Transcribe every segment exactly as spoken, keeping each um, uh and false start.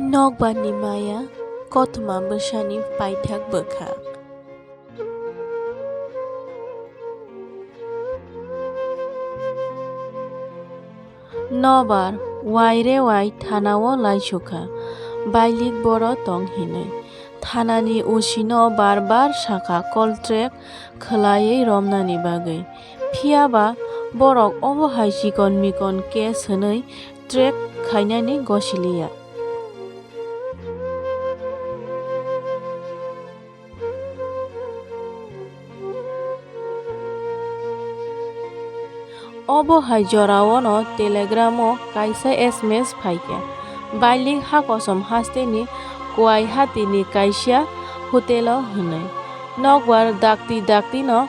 Nokbar ni maya, kothoma bwsani paithak bwkha. Nobar waire wai thanao laisukha, Bailik boro tong hinwi. Thanani O C no bar bar sakha call track khwlaiwi romnani bagwi. Phiyaba borok obo hai chikon mikon case hwnwi track khainani gosiliya. Obo hai jorao no Telegram o kaisa S M S phaikha, Bailik hakosom hasteni Kuai hatini kaisa hotel o hwnwi. Nokbar dakti dakti no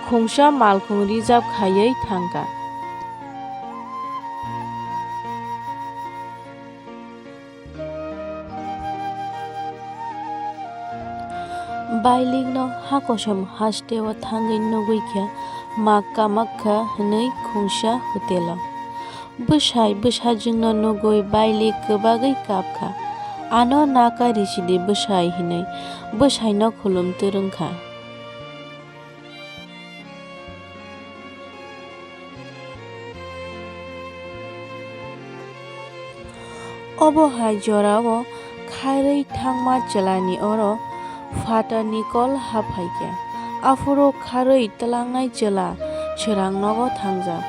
khungsa malkhung reserve khaiwi thangkha. Bailikno hakosom hasteo thangwi nugwi khe mak kamak kha hwnwi khungsa hotelo. Bwsai bwsajwkno nugwi Bailik kwbagwi kapkha. Ano naka risidi bwsai hwnwi bwsaino khulum twrwngkha. Obo hai jorao kharwi thangma chwlani oro phatarni kol haphaikha. Aphuru kharwi twlangnai chwla swrang nogo thangjak.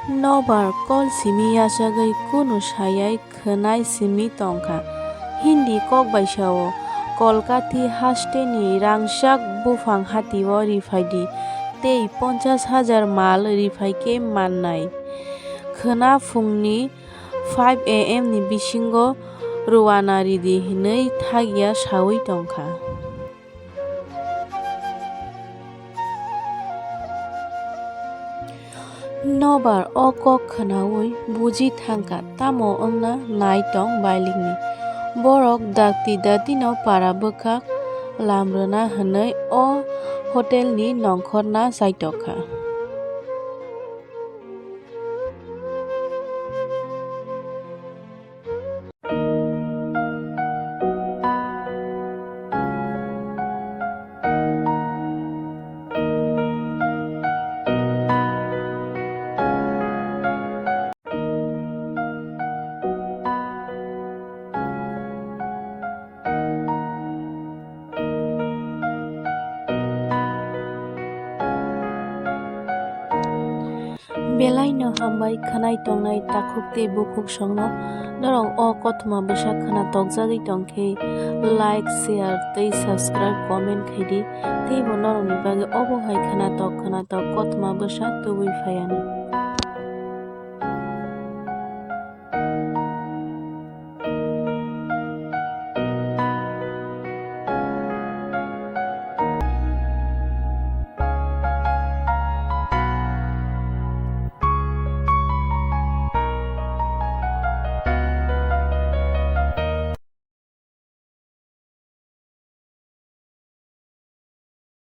Nobar kol simi yachagwi kunu sayai khwnai simi tongkha. Hindi kokbaisao Kolkati hasteni rangchak buphang hatio riphaidi tei ponchash hajar mal riphaikhe mannai. Khwna phungni five A M ni bisingo rwna ridi hwnwi thagya saui tongkha. Nobar o kok khwnaui buji thangkha, tamo wngna nai tong Bailikni. Borok dakti datino para bwkhak lam rwna hwnwi o hotelni nongkhorna chaitokha. Belai no hambai khwnai tongnai takhuk tei bukhuk songno. Norok o kothoma bwsa khwna tokjagwi tongkhe like, share tei subscribe, comment khaidi. Teibo norokni bagwi obo hai khwna tok khwna tok kothoma bwsa tubui phaianw.